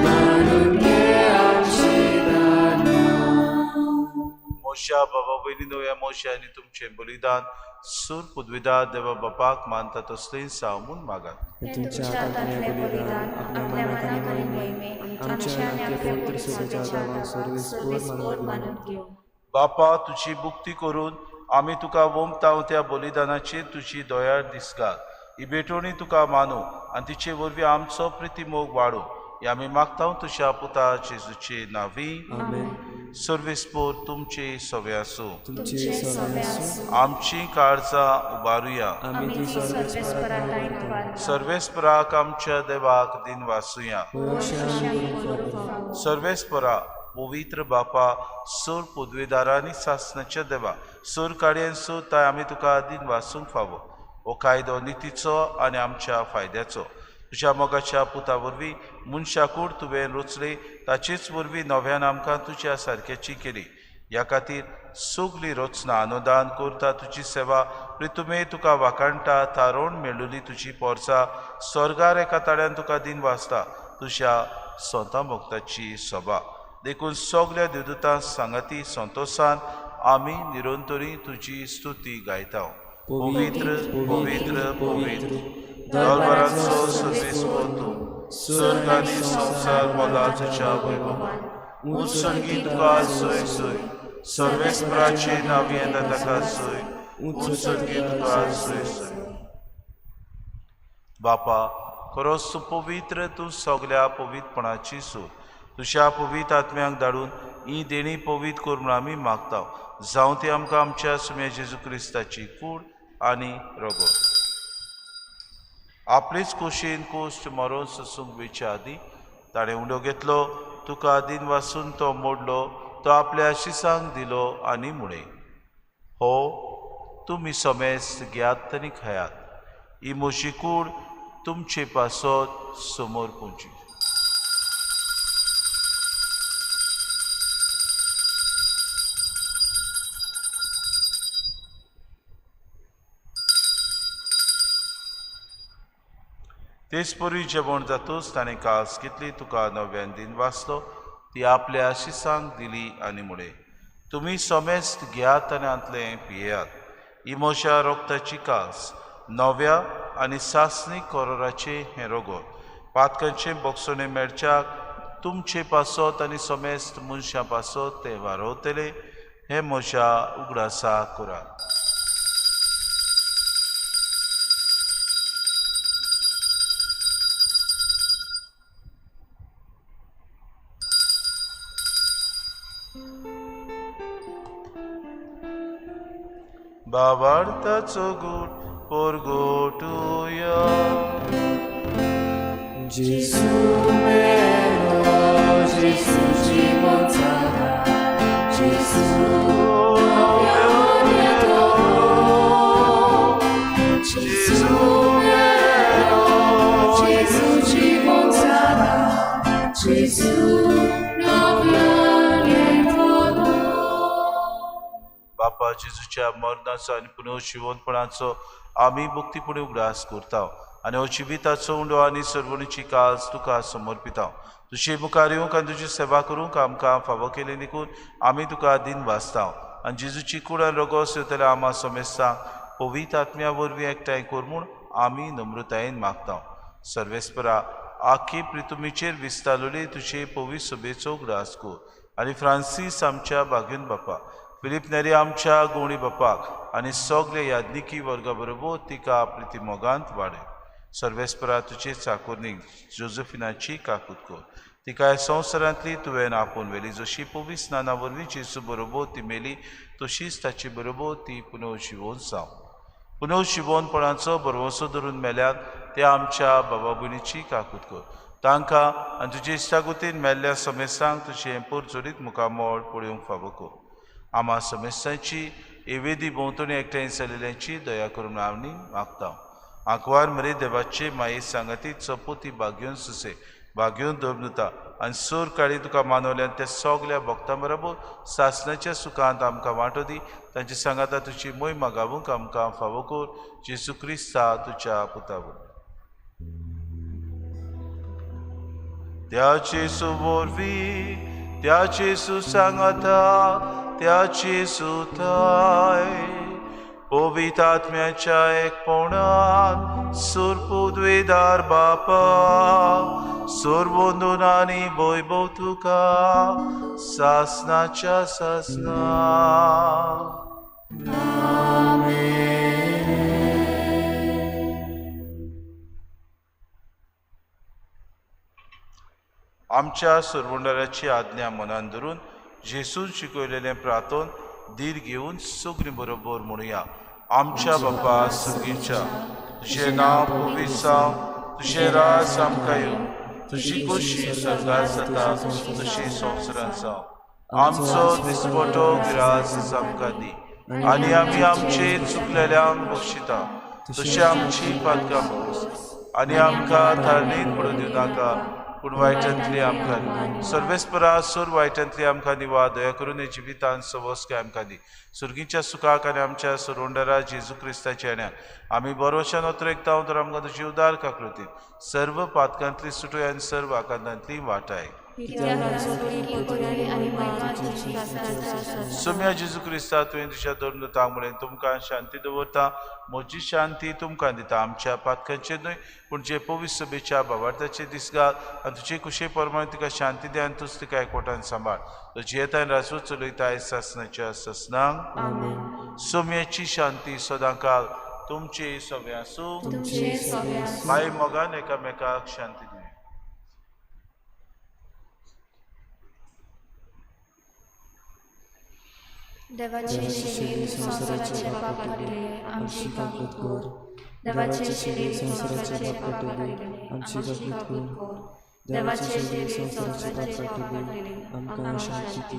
मानून घे आमची दानां. मोशा बाबा भयणीनो, ह्या मोशा आनी तुमचें बलिदान सूर पुदविदा देवा बापाक मानता तसलें साव म्हूण मागात. तुमच्या हातांतलें बलिदान आपल्या मनाक आनी मोहिमेक आमच्या आनी आपल्या पवित्र सभेच्या दावांक सर्वेस्पोर मानून घेवं. बापा, तुजी मुक्ती करून आमी तुका वोमताव त्या बलिदानाचेर तुजी दयाळ दिसगात. ही भेटवणी तुका मानू आनी तिचे वरवीं आमचो प्रितीमोग वाडूं, हे आमी मागता तुज्या पुता जेजूचे नांवी. आमेन. सर्वेस्पोर तुमचे सवे आसूं. तुमचे सवे आसूं. आमची काळजां उबारुया. आमी ती सर्वेस्परा ठांय उबारता. सर्वेस्पराक आमच्या देवाक दिन वासुया. सर्वेस्परा पवित्र बापा, सूर पुदवेदारांनी सासनाच्या देवा, सूर काडयेन सूर ताय आमी तुका दिन वासूंक फावो. हो कायदो नितीचो आनी आमच्या फायद्याचो. तुज्या मोगाच्या पुता वरवीं मनशाकूड तुवें रचली, ताचेच वरवीं नव्यान आमकां तुज्या सारक्याची केली. ह्या खातीर सगली रचना अनुदान करता तुजी सेवा प्रितुमे तुका वाखाणटा. थारोवन मेळुली तुजी पोरसा स्वर्गार एका ताळ्यान तुका दिन वाचता तुज्या सोंता मोगताची सभा. देखून सगल्या देवदूतां सांगाती संतोसान आमी निरंतरी तुजी स्तुती गायता. पवित्र पवित्र पवित्र दरबाराचो सर्वेस्पर तूं, स्वर्ग आनी संवसार मोला तुज्या वैभवान. उत्सर्गी तुका सोय सोय, सर्वेस्पराचे नांव येता ताका सोय, उत्सर्गी तुका सोय सोय. बापा, खरोच तूं पवित्र, तूं सगल्या पवित्रपणाची सूर. तुज्या पवित्र आत्म्यांक धाडून ही देणी पवित्र कर म्हूण आमी मागता. जावं ती आमकां आमच्या सुम्या जेजू क्रिस्ताची कूड आनी रगत. आपलेच कुशीन कोश्ट मरोन सोसूंक वेच्या आदीं ताणें उंडो घेतलो, तुका दिन वासून तो मोडलो, तो आपल्या शिसांक दिलो आनी म्हळें, हो तुमी समेस्त घेयात आनी खायात, ही म्हजी कूड तुमचे पासत समोर पुंची. तेच परी जेवण जातूच ताणें कास घेतली, तुका नव्यान दिन वाचलो, ती आपल्या शिसांक दिली आनी म्हळें, तुमी समेस्त घेयात आनी हांतलें पियेयात, ही म्हज्या रोगताची कास, नव्या आनी सासणी कोरोराचें हें रगत, पातकांचें बोगसणें मेळच्याक तुमचे पासत आनी समेस्त मनशां पासत तें वारवतलें, हें म्हज्या उगडासा करात. बाबार्थाचो गूट परगटुया. जेजू मेरो, जेजू जिवन जाला, जेजू नव्यान येतलो. जेजू मेरो, जेजू जिवन जाला, जेजू नव्यान येतलो. बापा, जेजूच्या मरणाचो आनी पुनर्जिवनपणाचो आमी मुक्तीपणी उगडास करता आनी हो जिविताचो उंडो आनी सर्वणीची काज तुका समर्पिता. तुजे मुखार येवंक आनी तुजी सेवा करूंक आमकां फावो केली देखून आमी तुका दिन वाचता आनी जेजूची कूड आनी रोगोस येतल्या आमा समेस्तांक पवित्र आत्म्या वरवीं एकठांय कर म्हूण आमी नम्रतायेन मागता. सर्वेस्परा, आखी प्रितुमीचेर विस्तारलेली तुजे पवित्र सभेचो उगडास कर आनी फ्रांसीस आमच्या बागेन बापा, फिलीप नेरी आमच्या गोवणी बापाक आनी सगळे याज्ञिकी वर्गा बरोबर तिका प्रितीमोगांत वाडय. सर्वेस्परा, तुजे चाकोरनीक जोजफिनाची काकूत कर, तिका संवसारांतली तुवें आपोवन व्हेली, जशी पवित्र स्नाना वरवीं जेजू बरोबर ती मेली तशीच ताचे बरोबर ती पुनर्जिवोन जावं. पुनर्जिवोनपणाचो भरवंसो धरून मेल्यात ते आमच्या बाबा भयणीची काकूत कर. तांकां आनी तुजे इश्टागुतीन मेल्ल्या समेस्तांक तुजें हें पोरजोडीत मुखामळ पळोवंक फावो कर. आमा समेस्तांची एवेदी भोंवतणी एकठांय जाल्ल्यांची दया करून आमी मागता. आंकवार मरे देवाचे माये सांगाती चपोती बागेवन सुसे बागेवन दवरता आनी सोर काळी तुका मानवल्यान त्या सगल्या भक्तां बरोबर सासणाच्या सुखांत आमकां वांटो दी. तांचे सांगाता तुजी मोहिमा गावूंक आमकां फावो कर. जेजू क्रिस्ता तुज्या पुता वरवीं. त्या जेजू वरवीं, त्या जेजू सांगाता, त्या जेजू थाय पवित्र आत्म्याच्या एकपणान सुरपुद्वेदार बापा सुरबंधून आनी वैभव तुका सासनाच्या सासना. आमच्या सुरवंडाराची आज्ञा मनान धरून जेसून शिकयलेलें प्रार्थन धीर घेवन सगळीं बरोबर म्हणुया. आमच्या बापा सुगीच्या, तुजें नांव पवित्र जावं, तुजें राज आमकां येवं, तुजी खोशी स्वर्गार जाता तशी संवसारांत जावं. आमचो दिसपटो ग्रास आमकां दी आनी आमी आमचे चुकलेल्यांक बक्षिता तशी आमची पातकां बस आनी आमकां तारणीत पडून दिवं नाका, पूण वायटांतली आमकां सर्वेस्परा सोर वायटांतली आमकां दिवा. दया करून जिवितान सवस्काय आमकां दी. सुर्गीच्या सुखाक आनी आमच्या सुरोंडरा जेजू क्रिस्ताच्या येण्याक आमी बरोवशान अतरेकता तर आमकां तुजी उदार काकृती सर्व पातकांतली सुटूय आनी सर्व आकांतांतली वाटाय. सोम्या जेजू क्रिस्ता, तुवें तुज्या दोन दुतांक म्हणलें, तुमकां शांती दवरता, म्हजी शांती तुमकां दिता. आमच्या पातकांचेर न्हय पूण जे पवित्र सभेच्या भावार्थाचे दीस घाल आनी तुजे कुशे प्रमाणे तिका शांती दी आनी तूच तिका एकवटान सांबाळ. तो जियेता आनी राजवट चलयता सासनाच्या सासनांक. सोम्याची शांती सदांकाल तुमचे सगळे आसूं. माय मोगान एकामेकाक शांती दी. देवाचे शरीर संवसाराचे पाप काडले, आमची काकूत कर. देवाचे शरीर संवसाराचे पाप काडले, आमची काकूत कर. देवाचे शरीर संवसाराचे पाप काडले, आमकां शांती दी.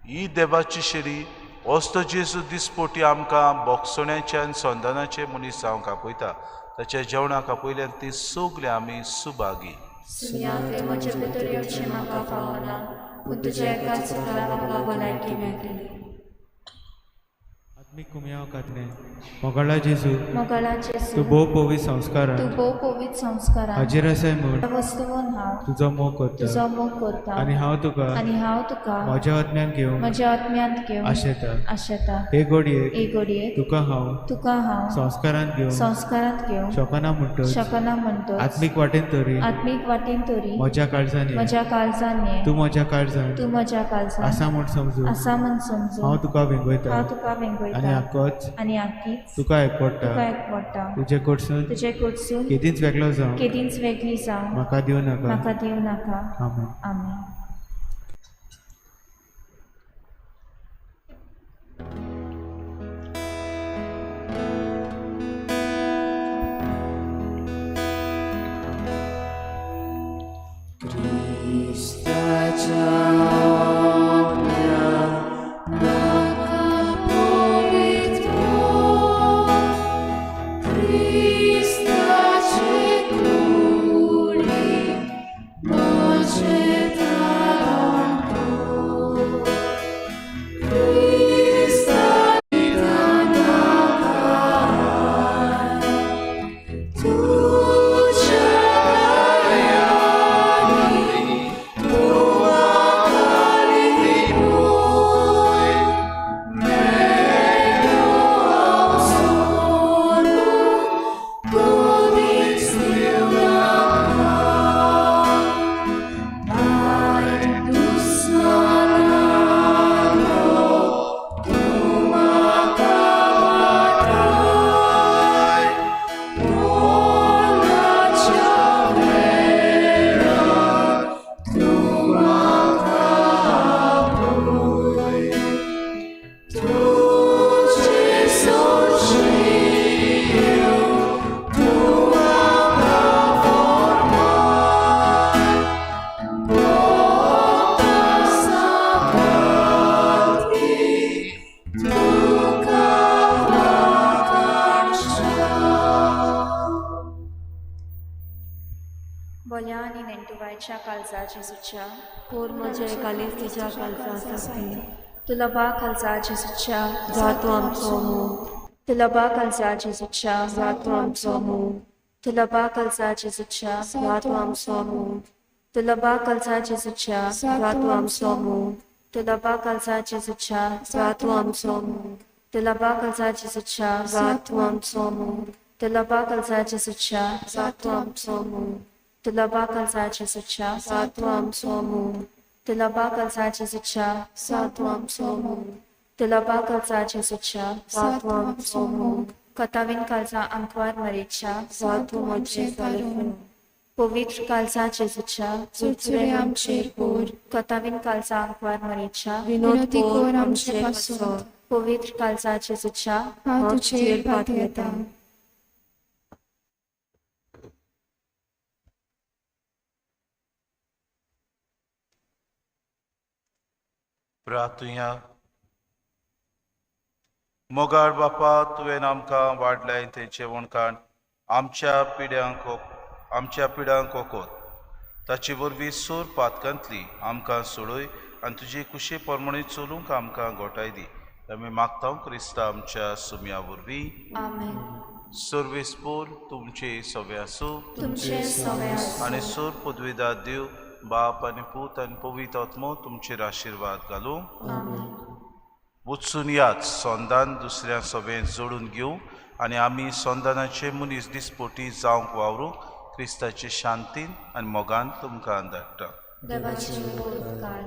ही देवाची शरीर वस्त जेजू दिसपोटी आमकां बोगसण्याचे आनी संदानाचे मनीस जावंक आपयता. ताच्या जेवणाक आपयल्यान ती सगळीं आमी सुभागी. म्हजे भितर येवचें म्हाका फावना, पूण तुज्या एकाच उतरान म्हाका भलायकी मेळटली. आत्मीक कुमयाव कातने मोगाळा जेजू, मोगाळा जेजू, तूं भोव पवित्र संस्कारान, तूं भोव पवित्र संस्कारान हाजीर आसाय म्हूण वस्तून हांव तुजो मोग करता, तुजो मोग करता आनी हांव तुका, आनी हांव तुका म्हज्या आत्म्यान घेवन, म्हज्या आत्म्यांत घेवन आशेता, आशेता. हे घडयेक, हे घडयेक तुका हांव, तुका हांव संस्कारांत घेवन, संस्कारांत घेवन शकना म्हणटच, शकना म्हणटच आत्मीक वाटेन तरी, आत्मीक वाटेन तरी म्हज्या काळजान, म्हज्या काळजान ये, तूं म्हज्या काळजान, तूं म्हज्या काळजान आसा म्हूण समजून, आसा म्हूण समजून हांव तुका वेंगयता, हांव तुका वेंगयता आनी आकोच, आनी आकीच तुका एकवटा, तुका एकवटा. तुजे कडसून, तुजे कडसून केदींच वेगळो जावं, केदींच वेगळी जावं म्हाका दिवं नाका, म्हाका दिवं नाका. आमेन. आमेन. Christace culi, moce. आमच्या काळजा जेजूच्या. कोर म्हजें कालीज तुज्या काळजा सारकें. तुला काळजा जेजूच्या. जा तूं आमचो मोग. तुला काळजा जेजूच्या. जा तूं आमचो मोग. तुला काळजा जेजूच्या. जा तूं आमचो मोग. तुला काळजा जेजूच्या. जा तूं आमचो मोग. तुला काळजा जेजूच्या. जा तूं आमचो मोग. तुला काळजा जेजूच्या. जा तूं आमचो मोग. तुला काळजा जेजूच्या. जा तूं आमचो मोग. तुला काळजा जेजूच्या. जा तूं आमचो मोग. तुला काळजा जेजूच्या. जा तूं आमचो मोग. तुला काळजा जेजूच्या. जा तूं आमचो मोग. कथावीन काळजा आंकवार मरेच्या. जा तूं म्हजें कालेफून. पवित्र काळजा जेजूच्या. चुरचुरे आमचेर कोर. कथावीन काळजा आंकवार मरेच्या. विनोद विनोदी कोर कोर आमचे आमचे पासत. पासत. पवित्र काळजा जेजूच्या. हांव तुजेर पातयेता. प्रार्थुया. मोगाळ बापा, तुवें आमकां वाडलाय तें जेवणकाण आमच्या पिड्यांक आमच्या पिड्यांक वखद ताचे वरवीं सूर पातकांतली आमकां सोडय आनी तुजी कुशी प्रमाणे चलूंक आमकां गोठाय दी. आमी मागता क्रिस्ता आमच्या सुम्या वरवीं. आमेन. सर्वेस्पोर तुमचे सवे आसूं. तुमचे सवे आसूं. आनी सूर पदवीदार देव बाप आनी पूत आनी पवित्र आत्मो तुमचेर आशिर्वाद घालूं. वचून यात संदान दुसऱ्या सभेंत जोडून घेवं आनी आमी संदानाचे मनीस दिसपोटी जावंक वावरूंक क्रिस्ताचे शांतीन आनी मोगान तुमकां धाडटा. देवाचे उपकार.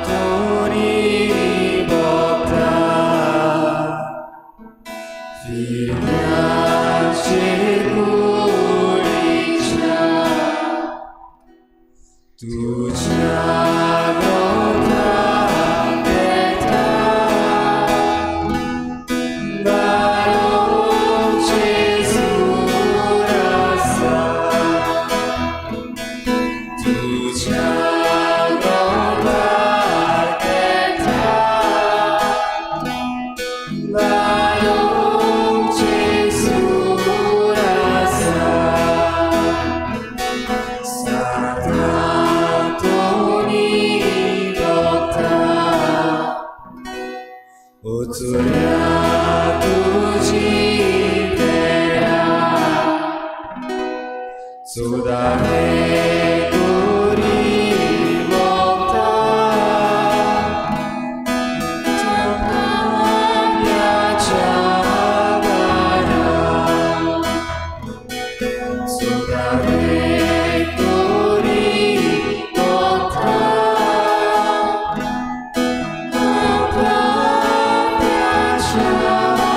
Sanatoni bokta Firgace kuricha Tuja gota beta Baron Jesu rasa Tuja gota beta Baron Jesu rasa Satratoni bokta Oturia tuji pera Sudame kuri bokta Tapamya chagara Sudame kuri bokta Tapamya chagara.